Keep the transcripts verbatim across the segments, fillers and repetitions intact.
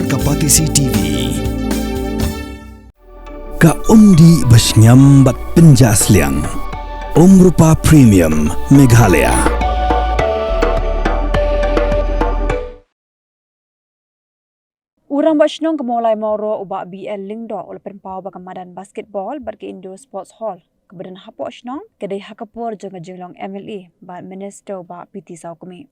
Ka Patisi T V. Ka umdih ba shngiam bad pynjah sliang. Umrupa Premium Meghalaya. U Rangbah Shnong ka Mawlai Mawroh u Bah B L Lyngdoh u la pynpaw ba ka madan basketball bad ka Indoor Sports Hall kaba don hapoh shnong ka dei ha ka por jong ka jinglong M L A bad Minister u Bah P T Sawkmie.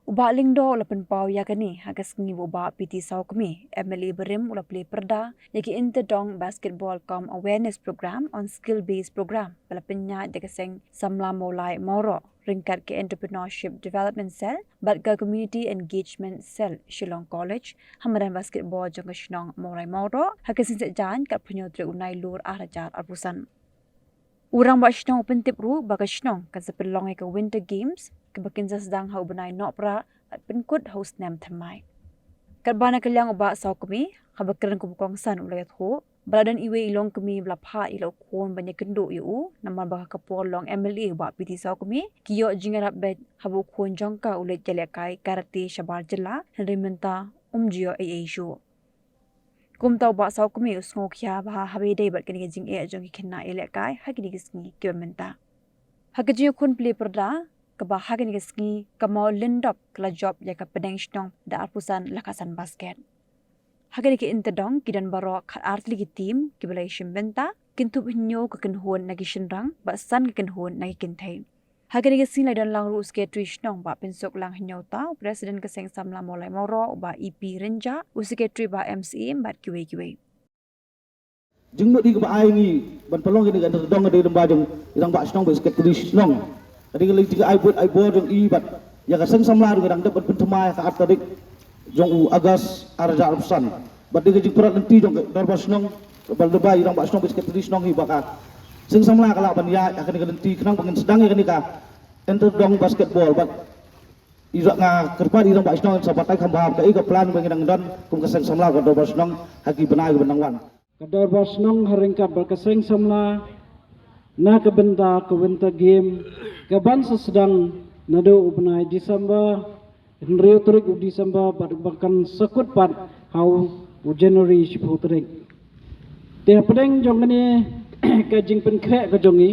U Bah Lyngdoh u la pynpaw ïa kane ha ka sngi ba u Bah P T Sawkmie, M L A barim, u la plie pyrda ïa ka Inter Dong Basketball cum Awareness Program on Skill Based Program ba la pynïaid da ka Seng Samla Mawlai Mawroh ryngkat ka Entrepreneurship Development Cell bad ka Community Engagement Cell Shillong College ha madan basketball jong ka shnong Mawlai Mawroh ha ka sngi Saitjaiñ, ka arphew hynñiew tarik u Nailur ar hajar arphew san. U Rangbah Shnong u pyntip ruh ba ka shnong kan sa pynlong ïa ka Winter Games kaba kin sa sdang ha u bnai Nohprah bad pynkut ha u snem Thymmai. Katba na ka liang u Bah Sawkmie, haba kren kum u kongsan, u la ïathuh ba la don iwei i longkmie ba la phah ïa la u khun ban ïakynduh ïa u namar ba ha ka por long M L A u Bah P T Sawkmie, ki ïoh jingïarap beit haba u khun jong ka u leit ïalehkai karate shabar jylla, hynrei mynta um ju ïoh ei ei shuh. Kumta u Bah Sawkmie u sngewkhia ba haba ïadei bad kane ka jingeh jong ki khynnah ïalehkai ha kine ki sngi kiba mynta. Ha ka jingïakhun plie pyrda kaba ha kane ka sngi, ka Mawlyndop ka la jop ïa ka pdeng shnong da arphew san la ka san basket. Ha kane ka Inter Dong ki don baroh khatar tylli ki team kiba la ïashim bynta, kynthup hynñiew ka kynhun na ki shynrang bad san ka kynhun na ki kynthei. Ha kane ka sngi la don lang ruh u Secretary Shnong Bah Pynsuklang Hynñiewta, u President ka Seng Samla Mawlai Mawroh u Bah E P Rynjah, u Secretary Bah M C M bad kiwei kiwei. Jingmut hi kaba ai ngi ban pynlong kane ka Inter Dong ka dei lyngba jong i Rangbah Shnong bad Secretary Shnong. Ka dei ka lynti ka ai buit ai bor jong i bad ïa ka Seng Samla ruh ngi dang dep ban pynthymmai ha ka ar tarik jong u August ar hajar arphew san. Bad dei ka jingpynrad lynti jong ka Dorbar Shnong, bad lyngba i Rangbah Shnong bad Secretary Shnong hi ba ka Seng Samla ka lah ban ïaid ha kane ka lynti khnang ba ngin sdang ïa kane ka Inter Dong Basketball. Bad i Rangbah, nga kyrpad i Rangbah Shnong sa batai kham bha kaei ka plan ba ngi dang don kum ka Seng Samla ka Dorbar Shnong ha ki bnai kiban dang wan. Ka Dorbar Shnong ha ryngkat bad ka Seng Samla na ka bynta ka Winter Game kaban sa sdang naduh u bnai December, hynriew tarik u December bad ba kan sa kut pat ha u January shiphew tarik. Te hapdeng jong kane ka jingpynkhreh ka jong ngi,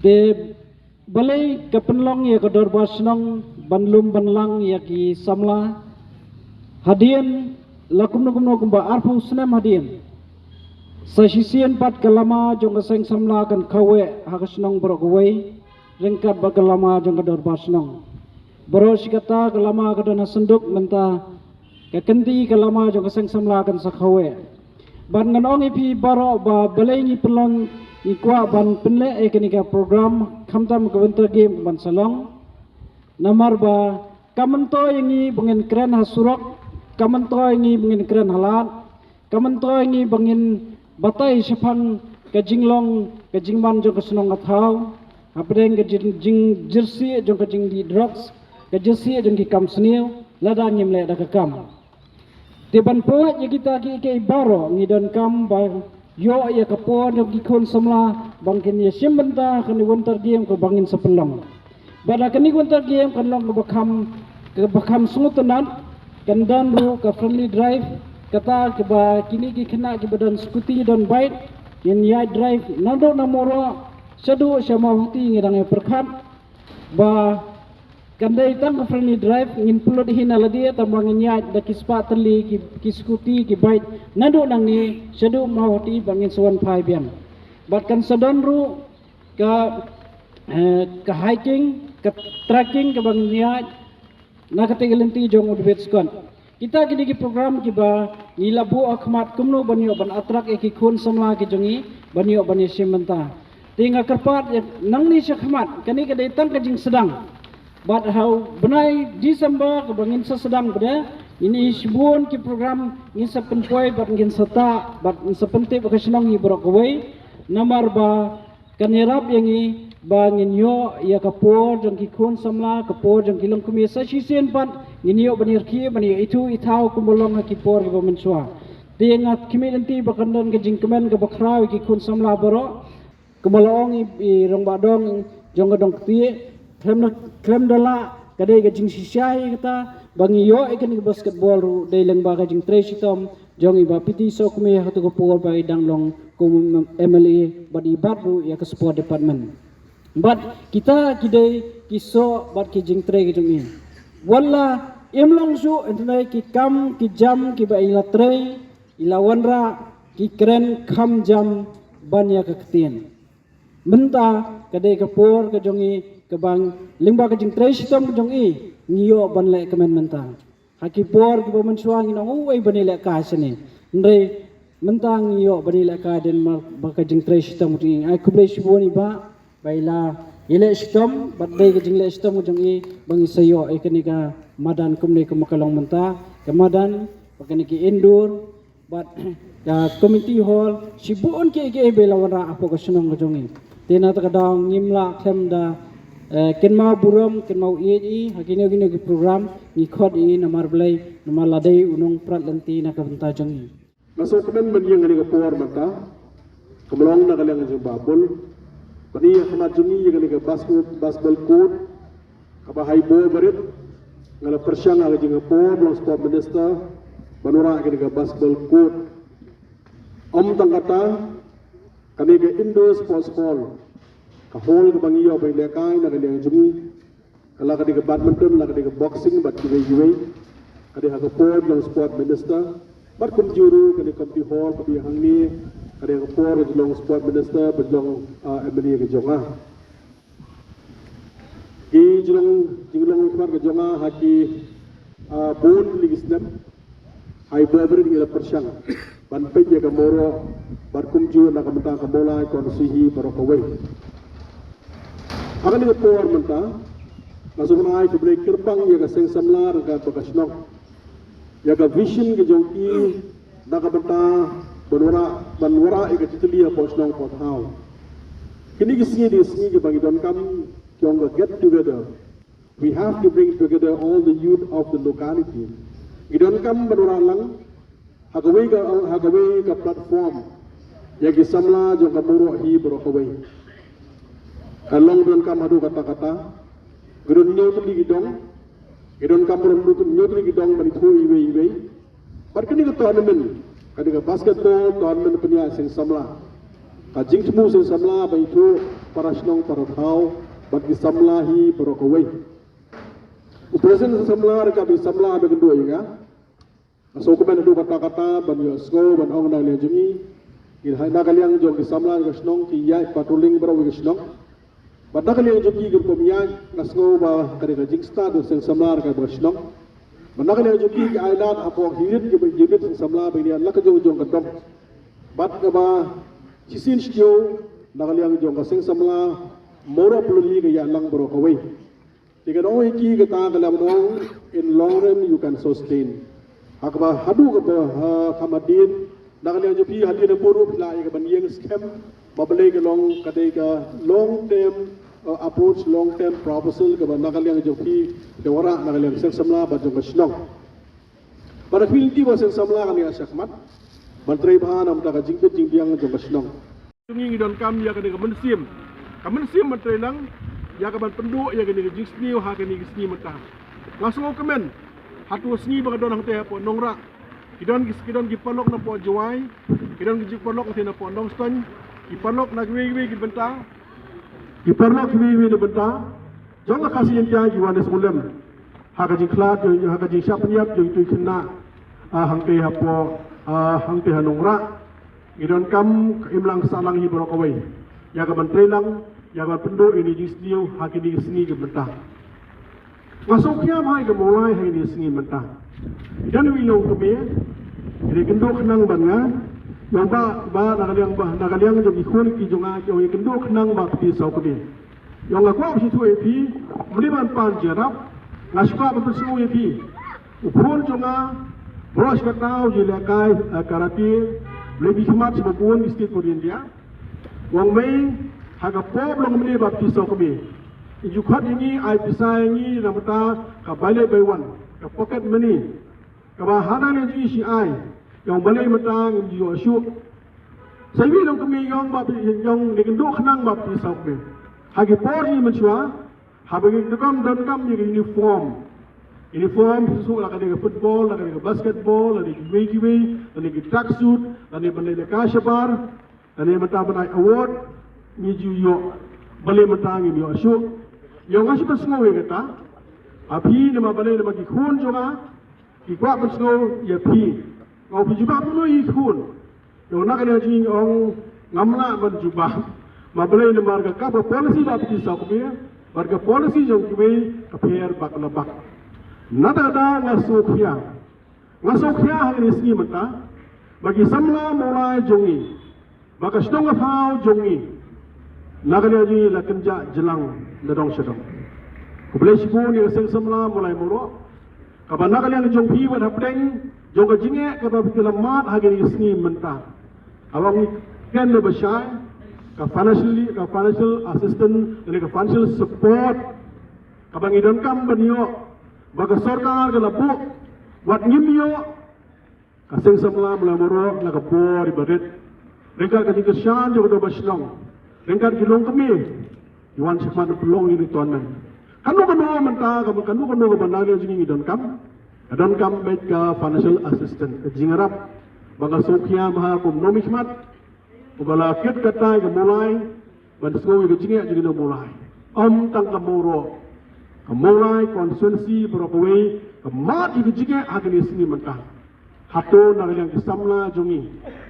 te balei ka pynlong ïa ka Dorbar Shnong ban lum ban lang ïa ki samla? Hadien la kumno kumno kumba arphew snem hadien, sa shisien pat ka lama jong ka Seng Samla kan khawe ha ka shnong baroh kawei ryngkat bad ka lama jong ka Dorbar Shnong. Baroh shi katta ka lama ka don ha synduk, mynta ka kynti ka lama jong ka Seng Samla kan sa khawe. Bad ngan ong ïa phi baroh ba balei ngi pynlong, ngi kwah ban pynleh ïa kane ka program khamtam ka Winter Game ban sa long. Namar ba ka myntoi ïa ngi ba ngin kren ha surok, ka myntoi ïa ngi ba ngin kren ha lad, ka myntoi ïa ngi ba ngin batai shaphang ka jinglong ka jingman jong ka shnong ka thaw hapdeng ka jing, jing, jingsieh jong ka jingdih drugs, ka jingsieh jong ki kam sniew lada ngim leh da ka kam. Te ban pynlait ïa kita kiei kiei baroh ngi donkam ba ïoh ïa ka por jong ki khun samla ba ngin ïashim bynta ha kane Winter Game kaba ngin sa pynlong. Bad ha kane Winter Game kan long kaba kham, kaba kham sngewtynnat, kan don ruh ka friendly drive, kata kaba kine ki khynnah kiba don scooty, don bike, ngin ïaid drive naduh na Mawroh shaduh sha Mawhati. Ngi dang ïa pyrkhat ba kan dei tang ka friendly drive, ngin pynlut hi na lade, tang ba ngin ïaid da ki spah tylli ki, ki scooty, ki bike naduh nangne shaduh Mawhati ba ngin sa wan phai biang. Bad kan sa don ruh ka, eh, ka hiking, ka trekking kaba ngin ïaid na kata ka lynti jong u David Scott. Kita kine ki program kiba ngi la buh ha khmat kumno ban ïoh ban attract ïa ki khun samla ki jong ngi ban ïoh ban ïashim bynta. Te nga kyrpad ïa nangne sha khmat, kane ka dei tang ka jingsdang. Bad ha u bnai December kaba ngin sa sdang pat, ngin ïa shibun ki program, ngin sa pynpoi bad ngin sa tah bad ngin sa pyntip ha ka shnong hi baroh kawei. Namar ba kan ïarap ïa ngi ba ngin ïoh ïa ka por jong ki khun samla, ka por jong ki longkmie, sa shisien pat ngin ïoh ban ïarkhie, ban ïoh ithuh ithaw kumba long ha ki por kiba mynshuwa. Te nga khmih lynti ba kan don ka jingkmen kaba khraw ïa ki khun samla baroh. Kumba la ong i, i rangbah dong jong ka Dong Ktieh, khlem da, khlem da lah ka dei ka jingshisha hi kata, Ba ngi ïoh ïa kane ka basketball ruh dei lyngba ka jingtrei shitom jong i Bah P T Sawkmie ha katu ka por ba i dang long kum M L A bad i bat ruh ïa ka sport department. Bad kita ki dei ki soh bad ki jingtrei ki jong i. Wat la im long shuh hynrei ki kam ki jam kiba i la trei, i la wanrah, ki kren kham jam ban ïa ka ktien. Mynta ka dei ka por ka jong i kaba lyngba ka jingtrei shitom ka jong i ngi ïoh ban leh kmen mynta. Ha ki por kiba mynshuwa ngin ong uei ban ïalehkai shane. Hynrei mynta ngi ïoh ban ïalehkai dei namar ba ka jingtrei shitom ka jong i. Ai khublei shibun i Bah ba i la ïaleh shitom bad dei ka jingleh shitom ka jong i ba ngi sa ïoh ïa kane ka madan kumne kumba ka long mynta, ka madan bad kane ka indoor bad ka community hall, shibun kiei kiei ba i la wanrah hapoh ka shnong ka jong i. Te na kata ka daw ngim lah khlem da, eh, kynmaw burom, kynmaw ïeit ïa i ha kino kino ki program, ngi khot ïa i namar balei, namar la dei u nongprat lynti na ka bynta jong i. Nga sngewkmen ban ïeng ha kane ka por mynta, kumba long na ka liang jong Bah Bull, ban ïeng ha khmat jong i ïa kane ka basketball, basketball court, kaba ha i bor barit nga la pyrshang ha ka jingïapor long sport minister ban wanrah ïa kane ka basketball court. Ym tang kata, kane ka indoor sports hall, ka hall kaba ngi ïoh ban lehkai na ka liang jong i, ka la ka dei ka badminton, la ka dei ka boxing bad kiwei kiwei, ka dei ha ka por long sport minister. Bad kumjuh ruh kane ka community hall kaba ïa hangne, ka dei ha ka por long sport minister bad long, ah, M L A ka jong nga. Ki jinglong, jinglong khmat ka jong nga ha ki, ah, bun tylli ki snem, ha i bor barit ngi la pyrshang ban peit ïa ka Mawroh bad kumjuh na ka bynta ka Mawlai constituency baroh kawei. Ha kane ka por mynta nga sngewbha ban ai khublei kyrpang ïa ka Seng Samla ryngkat bad ka shnong ïa ka vision ka jong ki na ka bynta ban wanrah, ban wanrah ïa ka jingtylli hapoh shnong hapoh thaw. Kine ki sngi dei sngi kiba ngi donkam ki ong ka get together. We have to bring together all the youth of the locality. Ngi donkam ban wanrah lang ha kawei ka, ha kawei ka platform ïa ki samla jong ka Mawroh hi baroh kawei. Ka long donkam haduh katta katta. Ngi don hynñiew tylli ki dong. Ngi donkam ban don hynñiew tylli ki dong ban ithuh iwei iwei. Bad kane ka tournament, kane ka basketball tournament pynïaid seng samla. Ka jingthmu seng samla ban ithuh para shnong para thaw bad ki samla hi baroh kawei. U president seng samla ryngkat bad ki samla ba kynduh ïa nga. Nga sngewkmen haduh katta katta ban ïohsngew ban ong na ka liang jong ngi. Ngi hai na ka liang jong ki samla ka shnong ki ïaid patrolling baroh ka shnong. Bad na ka liang jong ki ki rukom ïaid nga sngew ba ka dei ka jingstad seng samla ka ba shnong. Bad na ka liang jong ki ki ai lad hapoh unit ki ba unit seng samla ba ïa la ka jong jong ka dong. Bad kaba shisien shuh na ka liang jong ka seng samla Mawroh Pyllun hi ka ïalang baroh kawei. Te ka dong ïa ki kata ka la ba dong in long run you can sustain. Ha kaba haduh kaba ha kham hadien na ka liang jong phi hadien ha buh ruh phi la ïa ka ban ïeng skhem ba balei ka long ka dei ka long term, uh, approach, long term proposal kaba na ka liang jong phi da wanrah na ka liang seng samla bad jong ka shnong. Bad da phi lynti ba seng samla ka ïa shakmat ban trei bha na ka bynta ka jingbit jingbiang jong ka shnong. Ngi ngi donkam ïa kane ka mynsiem, ka mynsiem ban trei lang ïa ka ban pynduh ïa kane ka jingsniew ha kane ka sngi mynta. Nga sngewkmen hato sngi ba ka don hangtei hapoh Nongrah ki don ki, ki don ki paralok na poh Jowai, ki don ki jingparalok hangtei na poh Nongstoiñ, ki paralok na kiwei kiwei ki bynta, ki paralok kiwei kiwei ki bynta jong ka Khasi Jaiñtia ki wan da sngewlem ha ka jingkhlad, ha ka jingshah pynïap jong ki khynnah, ah, hangtei hapoh, ah, hangtei ha Nongrah. Ngi donkam ka imlang sahlang hi baroh kawei ïa ka ban trei lang ïa ka ban pynduh ïa kine ki jingsniew ha kine ki sngi ki bynta. Nga sngewkhia bha ïa ka Mawlai ha kine ki sngi mynta. Ïa don ïa u longkmie ïa kynduh khnang ban nga ïa ba ba na ka liang ba na ka liang jong ki khun ki jong nga ki ïa kynduh khnang ba phi saw kmie. Ïa nga kwah ban shu ïathuh ïa phi, mlien ban pan jingïarap, nga shu kwah ban pynsngew ïa phi. U khun jong nga, Brosh Katau, ju lehkai, eh, karate, lehkai khmat sha ba bun ki state for India. Wan mei, ha ka pop long mlien ba pisa kmie. I ju khot ïa ngi, ai pisa ïa ngi, na bynta ka bai leh bai wan, ka pocket money. Kaba hana ne ju shi ai, ïa balei mynta ngim ju ïoh shuh. Sa ïa long kmie ïa ba ïa ne kynduh khnang ba pisa kmie. Ha ki por ngi mynshuwa, haba ngi donkam donkam ïa ka uniform. Uniform, suk la ka dei ka football, la ka dei ka basketball, la dei kiwei kiwei, la dei ki tracksuit, la dei ban leh ka shabar, la dei mynta ban ai award, ngi ju ïoh, balei mynta ngim ïoh shuh. Ïoh nga shu pynsngew ïa kata. Ha phi namar balei namar ki khun jong nga ki kwah pynsngew ïa phi. Nga ong phi jubab kumno ïa ki khun. Ïa na ka liang jong ngi ong ngam lah ban jubab. Namar balei namar ka, ka policy ba phi sawkmie bad ka policy jong kiwei ka pher bak la bak. Na kata ka daw nga sngewkhia. Nga sngewkhia ha kine ki sngi mynta ba ki samla Mawlai jong ngi, ba ka shnong ka thaw jong ngi, na ka liang jong ngi la kynjah jlang na dong sha dong. Khublei shibun ïa ka seng samla Mawlai Mawroh, kaba na ka liang jong phi wat hapdeng jong ka jingeh kaba phi la mad ha kine ki sngi mynta, haba ngi kren da ba shai, ka financially, ka financial assistance lane ka financial support kaba ngi donkam ban ïoh, ba ka sorkar ka la buh, wat ngim ïoh. Ka seng samla Mawlai Mawroh la ka bor iba rit. Ryngkat ka jingkyrshan jong ka dorbar shnong, ryngkat ki longkmie, ki wan shakhmat pynlong ïa kine ki tournament. Kano kano mynta, kano kano kaba na ka liang jong ngi ngi donkam, ka donkam beit ka financial assistance, ka jingïarap. Ba nga sngewkhia bha kum u nongmihkhmat uba la kit katai ka Mawlai ban sngew ïa ka jingeh jong ki nong Mawlai. Ym tang ka Mawroh, ka Mawlai constituency baroh kawei ka mad ïa ka jingeh ha kine ki sngi mynta. Hato na ka liang ki samla jong ngi,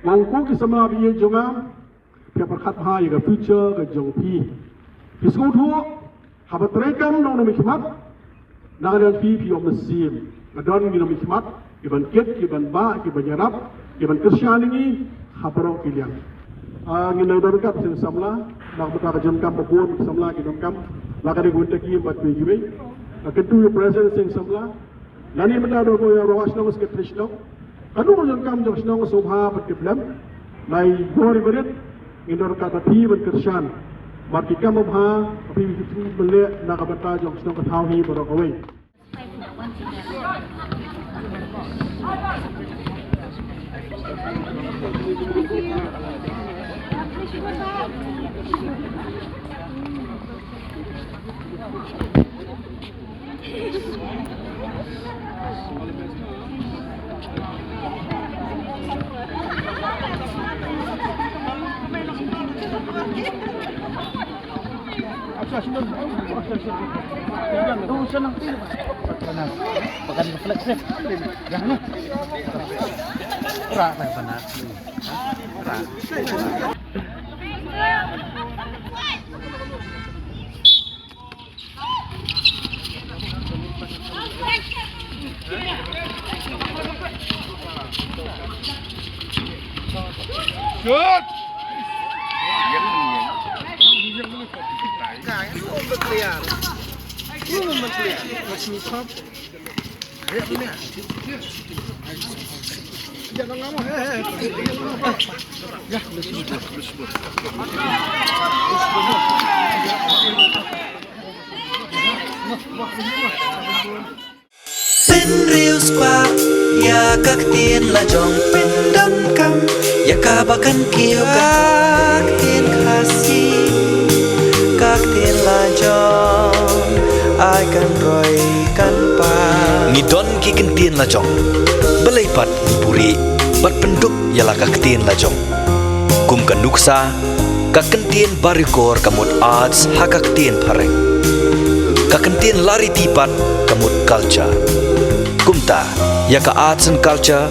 nga ong ko ki samla ba ïeit jong nga, phi pyrkhat bha ïa ka future ka jong phi. Phi sngewthuh, haba trei kam nong nongmihkhmat, na ka liang phi, phi ym mynsiem. Ka don ngi nongmihkhmat kiban kit, kiban bah, kiban ïarap, kiban kyrshan ïa ngi ha baroh ki liang. Ah, ngin ïa donkam seng samla, na ka bynta ka jingdonkam ba bun samla ki donkam, la ka dei ka wynta ki ïing bad kiwei kiwei. Ka kyntu ïa u president seng samla, lane mynta don ko ïa u rangbah shnong, secretary shnong. Kano kano jong kam jong shnong sngewbha ban kit lem. Nai bor iba rit, ngin donkam ba phi ban kyrshan. Namar ki kam ba bha, ba phi ban leh na ka bynta jong shnong ka thaw hi baroh kawei. Pynriewspah ïa ka ktien la jong, pyndonkam ïa kaba kan kiew ka ktien Khasi. Ka ktien la jong ai kan roi kan pa. Ngi don ki kyntien la jong, balei pat ngi buhrieh bad pyndup ïa la ka ktien la jong. Kum ka nuksa, ka kyntien Barikor ka mut arts ha ka ktien phareng. Ka kyntien Lariti pat ka mut culture. Kumta, ïa ka arts and culture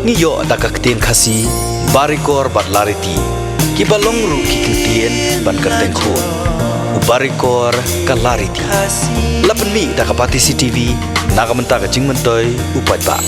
ngi ïoh da ka ktien Khasi, Barikor bad Lariti, kiba long ruh ki kyntien ban kyrteng khun. U Barikor, ka Lariti. La pynmih da ka Batesi TV na ka bynta ka jingmyntoi u paidbah.